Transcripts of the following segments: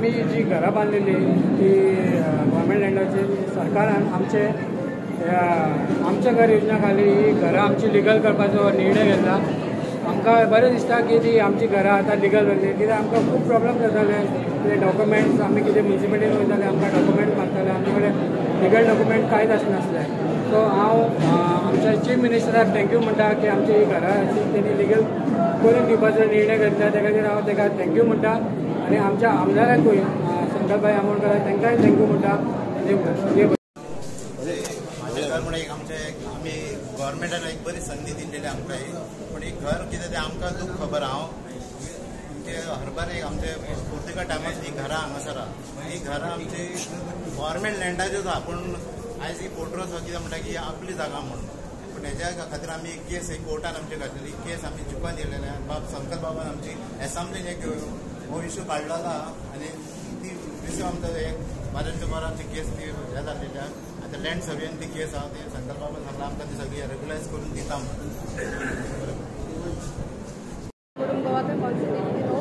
आमी जी घरां बांदलेली ती गव्हर्मेंट लँडाची सरकारान आमचे आमच्या घर योजना खाली ही घरां आमची लिगल करपाचो निर्णय घेतला. आमकां बरें दिसता की ती आमची घरां आतां लिगल जाली. कित्याक आमकां खूब प्रॉब्लम जाताले, कितें डॉक्युमेंट्स आमी कितें म्युनिसिपालिटीन वयताले आमकां डॉक्युमेंट मागताले, आमचे कडेन लिगल डॉक्युमेंट कांयच आसनासलें. सो हांव आमच्या चीफ मिनिस्टराक thank you म्हणटा की आमची ही घरां तेणी लिगल करून दिवपाचो निर्णय घेतला, त्या खातीर हांव ताका thank you म्हणटा. आनी आमच्या आमदाराकूय संकल्पभाई आमोणकर तांकांय thank you म्हणटा. म्हाजें घर म्हणून एक आमचे आमी गव्हर्मेंटान एक बरी संदी दिल्लेली आमकां ही, पूण एक घर कितें तें आमकां दूख खबर. हांव आमचे हरबार एक आमचे पुर्तुगाल टायमार ही घरां हांगासर आहा, ही घरां आमची गव्हर्मेंट लँडाचेर आहा, पूण आयज ही पोर्टरोस कितें म्हणटा की आपली जागा म्हणून. पूण हेज्या खातीर आमी एक केस एक कोर्टान आमचे घातलेली केस आमी जिखून दिलेली. बाब संकल्प बाबान आमची एसेंब्लीन एक हो इशू काडलेलो आहा आनी ती इशू आमचो एक बारांच्या बरो आमची केस ती हे जाल्लेली आहा. आतां लँड सर्वेन ती केस आहा, ती संकल्प बाबान सांगला आमकां ती सगळी रेगुलायज करून दिता म्हणून. गोवा का कॉन्स्टिट्यूंसी हो,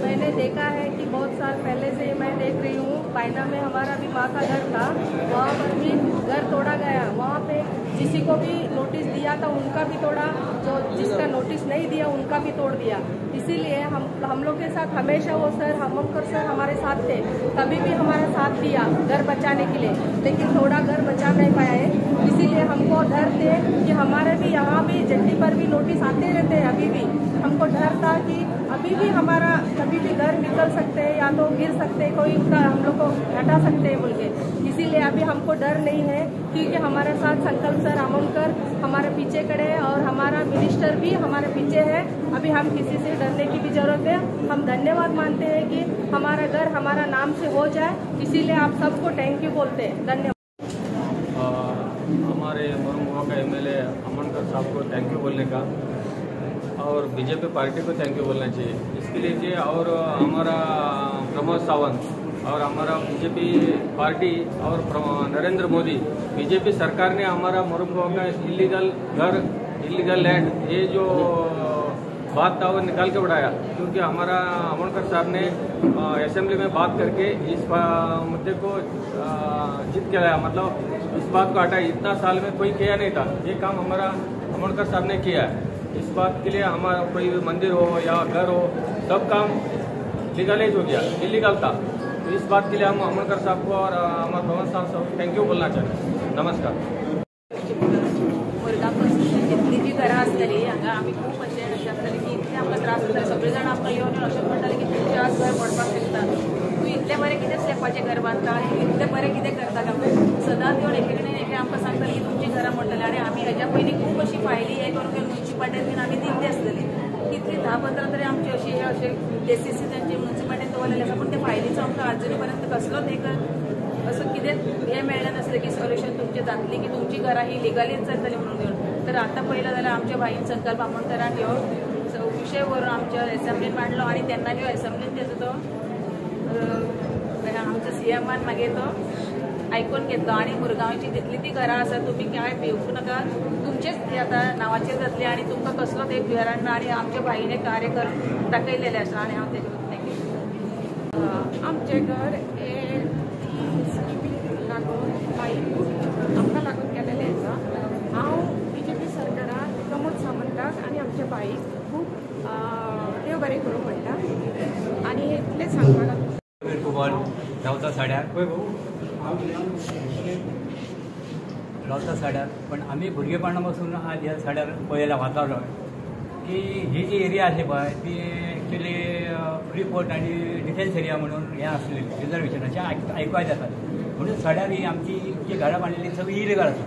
मैंने देखा है कि बहुत साल पहले से मैं देख रही हूँ. पायना में हमारा भी माँ का घर था, वहाँ पर भी घर तोड़ा गया. वहाँ पे किसी को भी नोटिस दिया था उनका भी तोड़ा, जो जिसका नोटिस नहीं दिया उनका भी तोड़ दिया. इसीलिए हम लोग के साथ हमेशा वो सर आमोणकर सर हमारे साथ थे, कभी भी हमारा साथ दिया घर बचाने के लिए, लेकिन थोड़ा घर बचा नहीं पाया है. इसीलिए हमको डर थे कि हमारे भी यहाँ भी जट्टी पर भी नोटिस आते रहते हैं. अभी भी हमको डर था कि अभी भी हमारा कभी भी घर निकल सकते हैं या तो गिर सकते हैं, कोई हम लोग को हटा सकते हैं बोल के. इसीलिए अभी हमको डर नहीं है, क्योंकि हमारे साथ संकल्प सर आमोणकर हमारे पीछे खड़े हैं और हमारा मिनिस्टर भी हमारे पीछे है. अभी हम किसी से डरने की भी जरूरत है. हम धन्यवाद मानते हैं कि हमारा घर हमारा नाम से हो जाए, इसीलिए आप सबको thank you बोलते हैं. धन्यवाद. हमारे मुरुम गोवा का एमएलए आमोणकर साहब को thank you बोलने का और बीजेपी पार्टी को thank you बोलना चाहिए इसके लिए जी. और हमारा प्रमोद सावंत और हमारा बीजेपी पार्टी और नरेंद्र मोदी बीजेपी सरकार ने हमारा मुरुम गोवा का इलीगल घर, इलीगल लैंड ये जो बात था वो निकाल के बढ़ाया, क्योंकि हमारा आमोणकर साहब ने असेंबली में बात करके इस मुद्दे को जीत के लाया, मतलब इस बात को हटाया. इतना साल में कोई किया नहीं था, ये काम हमारा आमोणकर साहब ने किया है. इस बात के लिए हमारा कोई भी मंदिर हो या घर हो, सब काम लीगलाइज हो गया, इलीगल था. तो इस बात के लिए हम आमोणकर साहब को और हमारे प्रमोद साहब को thank you बोलना चाहते हैं. नमस्कार. जितली जी घरां आसतली हांगा आमी खूब अशें अशें आसतलें की इतलें आमकां त्रास जाताले. सगळे जाण आमकां येवन येवन अशें म्हणटाले की तुमचें आज घर पडपाक शकता, तूं इतलें बरें कितें स्लॅपाचें घर बांदता, तूं इतलें बरें कितें करता. सदांच येवन एक कडेन एक आमकां सांगताले की तुमचीं घरां मोडटलीं. आनी आमी हेज्या पयलीं खूब अशी फायली हें करून म्युनिसिपालिटीन बीन आमी दिल्ली आसतली, कितली 10-15 तरी आमची अशी अशे केसीस तांची म्युनिसिपालिटीन दवरलेले आसा, पूण ते फायलीचो आमकां आजुनूय पर्यंत कसलोच एक असो कितें हें मेळ्ळें नासलें की सोल्युशन तुमचें जातलें की तुमची घरां ही लिगलीच जातली म्हणून घेवन. तर आतां पळयलें जाल्यार आमच्या भाईन संकल्प आमोणकरान ह्यो विशय व्हरून आमच्या एसेंब्लीन मांडलो आनी तेन्ना ह्यो एसेंब्लीन तेजो तो आमच्या सीएमान मागीर तो आयकून घेतलो आनी मुरगांवची जितली ती घरां आसा तुमी कांय भिवूं नाका, तुमचेच ती आतां नांवाचेर जातली आनी तुमकां कसलोच एक भिरांत ना. आनी आमच्या भाईन हें कार्य करून दाखयलेलें आसा आनी हांव तेजे thank you. आमचें घर हें स्किमीक लागून बाई आमकां लागून केलेलें आसा. हांव बीजेपी सरकाराक प्रमोद सावंताक आनी आमच्या बाईक खूब देव बरें करूं म्हणटा आनी इतलें सांगपाक. कुमार रावता साड्यार, रावता साड्यार, पण आमी भुरगेपणा पासून आज ह्या साड्यार पळयला वातावरण की ही जी एरिया आसली पळय ती एक्चुली फ्री पोर्ट आनी डिफेन्स एरिया म्हणून हें आसलेली रिजर्वेशन अशें आयकूंक जाता. म्हणून सड्यार ही आमची जी घरां बांदिल्ली सगळी इलिगल आसा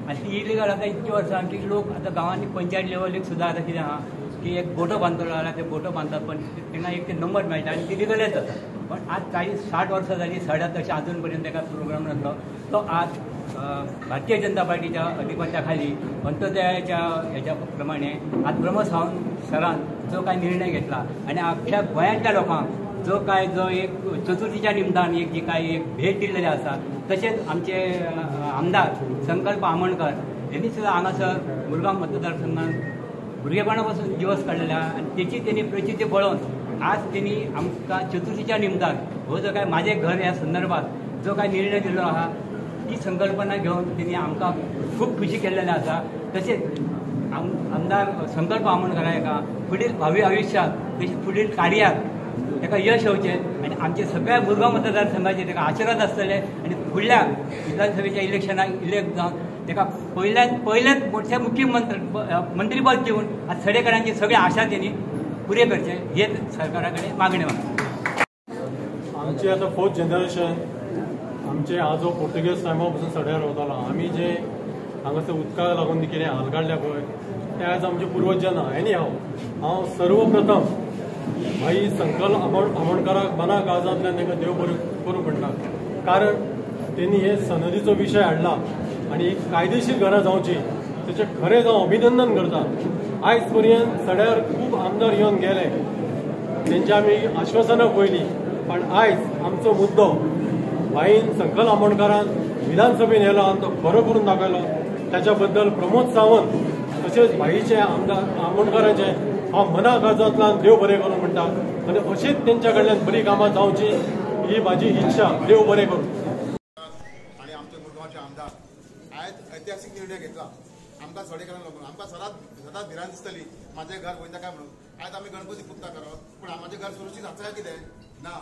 आनी ती इलिगल आतां इतकी वर्सां आमची लोक आतां गांवांनी पंचायत लेवलीक सुद्दां आतां कितें आहा की एक बोटो बांदतलो जाल्यार ते बोटो बांदतात, पण तेंका एक ते नंबर मेळटा आनी ती लिगलच जाता. पण आज 40-60 वर्सां जाली सड्यार तशें आजून पर्यंत एका प्रोग्राम नासलो, तो आज भारतीय जनता पार्टीच्या अधिपत्या खाली अंत्योदयाच्या हेच्या प्रमाणे आज प्रमोद सावंत सरान जो काय निर्णय घेतला आनी अख्ख्या गोंयांतल्या लोकांक जो काय जो एक चतुर्थीच्या निमतान एक जी काय एक भेट दिल्लेली आसा, तशेंच आमचे आमदार संकल्प आमोणकर यांनी सुद्दां हांगासर मुरगांव मतदारसंघात भुरगेपणा पासून दिवस काडलेले आहा आनी तेची तेणी प्रचिती पळोवन आज तेणी आमकां चतुर्थीच्या निमतान हो जो काय माझे घर ह्या संदर्भात जो काय निर्णय दिल्लो आहा ती संकल्पना घेवन तेणी आमकां खूब खुशी केल्लेली आसा. तशेंच आमदार संकल्प आमोणकर हाका फुडील भावी आयुष्यात तशेंच फुडील कार्यात ताका यश येवचें आनी आमचे सगळ्या मुरगांव मतदारसंघाचे ताका आशिर्वाद आसतले आनी फुडल्या विधानसभेच्या इलेक्शनाक इलेक्ट जावन ताका पयल्यान मोठे मुख्यमंत्री मंत्रीपद दिवन आज सडेकरांची सगळे आशा तेणी पुरे करचे हे सरकारा कडेन मागणी मागता. आमची आतां फोर्थ जनरेशन, आमचे आजो पोर्तुगेज टायमा पासून सड्यार रावतालो. आमी जे हांगासर उदकाक लागून कितें हाल काडल्या पळय ते आयज आमचे पुर्वज ना. एनी हांव हांव सर्वप्रथम भाई संकल्प आमोणकराक मना काळजांतल्यान तांकां देव बरें करूं म्हणटा, कारण तेणी हे सनदीचो विशय हाडला आनी एक कायदेशीर घरां जावची तेचें खरेंच हांव अभिनंदन करता. आयज पर्यंत सड्यार खूब आमदार येवन गेले, तेंची आमी आश्वासनां पळयली, पण आयज आमचो मुद्दो भाईन संकल्प आमोणकरान विधानसभेन येलो आनी तो खरो करून दाखयलो. ताच्या बद्दल प्रमोद सावंत तशेंच भाईचे आमदार आमोणकराचे हांव मना काळजांतल्यान देव बरें करूं म्हणटा आनी अशीच तेंच्या कडल्यान बरी कामां जावची ही म्हाजी इच्छा. देव बरें करूं. आनी आमचे मुरगांवचे आमदार आयज ऐतिहासीक निर्णय घेतला आमकां सडेकरांक लागून. आमकां सदांच भिरांत दिसतली म्हाजें घर वयता काय म्हणून. आयज आमी गणपती पुजता खरो, पूण म्हाजें घर सुरक्षीत आसा काय कितें ना.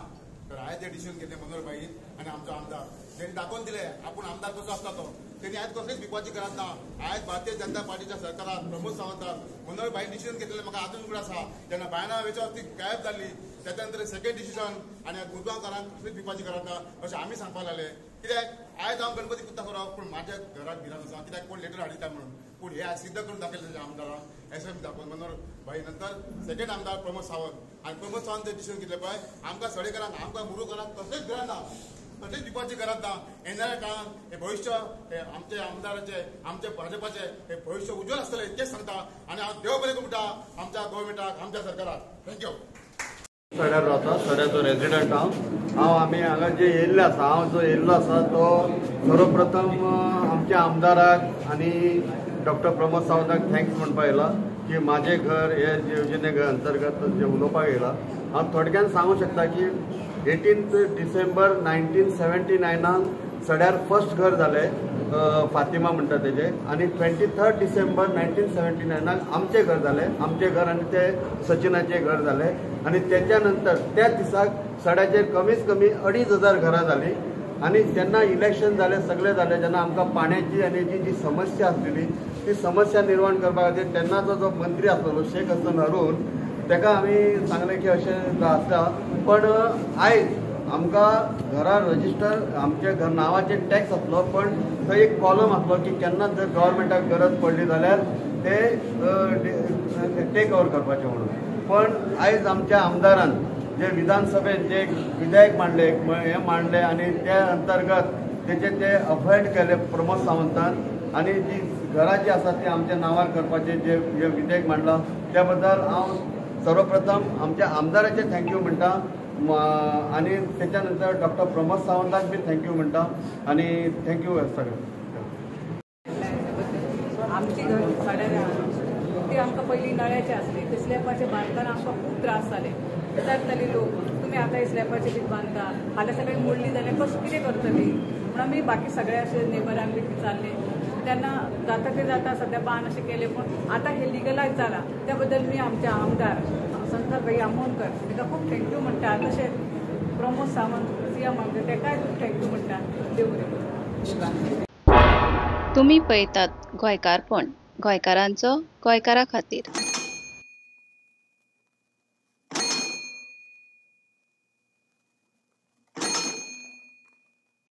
तर आयज जें डिसिजन घेतलें मनोहर भाईन आनी आमचो आमदार तेणी दाखोवन दिलें आपूण आमदार कसो आसता तो. तेणी आयज कसलीच भिवपाची गरज ना. आयज भारतीय जनता पार्टीच्या सरकारान प्रमोद सावंतान मनोहर भाईन डिसिजन घेतलें म्हाका आजून उगडास आसा. जेन्ना बायणा वेच्या ती गायब जाल्ली त्याच्या नंतर सेकंड डिसिजन आनी मुरगांवकारांक कसलीच भिवपाची गरज ना अशें आमी सांगपाक लागले. कित्याक आयज हांव गणपती पुजता खरो, पूण म्हाज्या घराक भिरांत आसा कित्याक कोण लेटर हाडिता म्हणून. पूण हे आयज सिद्ध करून दाखयलें ताच्या आमदारान एस एम दाखोवन मनोहर भाई नंतर सेकंड आमदार प्रमोद सावंत आनी प्रमोद सावंत जे डिसिजन घेतलें पळय आमकां सडेकरांक आमकां मुरुकरांक कसलीच भिरांत ना, कसलीच भिवपाची गरज ना. येणाऱ्या काळांत हे भविश्य हे आमचे आमदाराचे आमचे भाजपाचे हे भविश्य उज्ज्वल आसतलें इतकेंच सांगता आनी हांव देव बरें म्हणटा आमच्या गव्हर्मेंटाक आमच्या सरकाराक. Thank you. सड्यार रावता, सड्याचो रेजिडंट हांव. हांव आमी हांगा जे येयल्ले आसा, हांव जो येयल्लो आसा तो सर्वप्रथम आमच्या आमदाराक आनी डॉक्टर प्रमोद सावंताक thanks म्हणपाक येयला की म्हाजें घर हे योजने अंतर्गत जे उलोवपाक येयला. हांव थोडक्यान सांगूंक शकता की 18 डिसेंबर 1979 सड्यार फर्स्ट घर जालें फातिमा म्हणटा तेजें, आनी 23 डिसेंबर 1979 आमचें घर जालें, आमचें घर आनी ते सचिनाचें घर जालें. आनी तेच्या नंतर त्याच दिसाक सड्याचेर कमीत कमी 2500 घरां जालीं. आनी जेन्ना इलेक्शन जालें सगळें जालें जेन्ना आमकां पाण्याची आनी जी जी समस्या आसलेली ती समस्या निर्माण करपा खातीर तेन्नाचो जो मंत्री आसलेलो शेख हसन हरून ताका आमी सांगलें की अशें आसता, पण आयज आमकां घरा रजिस्टर आमच्या घर नांवाचेर टॅक्स आसलो, पण थंय एक कॉलम आसलो की केन्ना जर गव्हर्मेंटाक गरज पडली जाल्यार ते टेक ओवर करपाचें म्हणून. पण आयज आमच्या आमदारान जे विधानसभेन जे विधेयक मांडले हें मांडलें आनी त्या अंतर्गत तेचे ते अफॉयड केले प्रमोद सावंतान आनी जी घरां जी आसा ती आमच्या नांवार करपाचें जे विधेयक मांडलां त्या बद्दल हांव सर्वप्रथम आमच्या आमदाराचें thank you म्हणटा आनी तेच्या नंतर डॉक्टर प्रमोद सावंताक बी thank you म्हणटा आनी thank you सगळें. आमची घर सड्यार आहा ती आमकां पयलीं नळ्याचे आसली, ते स्लॅपाचे बांदतना आमकां खूब त्रास जाले. विचारताली लोक तुमी आतां स्लॅपाचे बी बांदता, फाल्यां सगळीं मोडली जाल्यार कशें कितें करतली म्हणून आमी बाकी सगळे अशे नेबरांक बी विचारले तेन्ना जाता ते जाता सद्या बांद अशें केलें, पूण आतां हें लिगलायज जालां. त्या बद्दल मी आमच्या आमदार संकल्प भाई आमोणकर ताका खूब thank you म्हणटा, तशेंच प्रमोद सावंत सीएम आमदार ताकाय खूब thank you म्हणटा. देव बरें करूं. तुमी पळयतात गोंयकारपण, गोंयकारांचो गोंयकारा खातीर.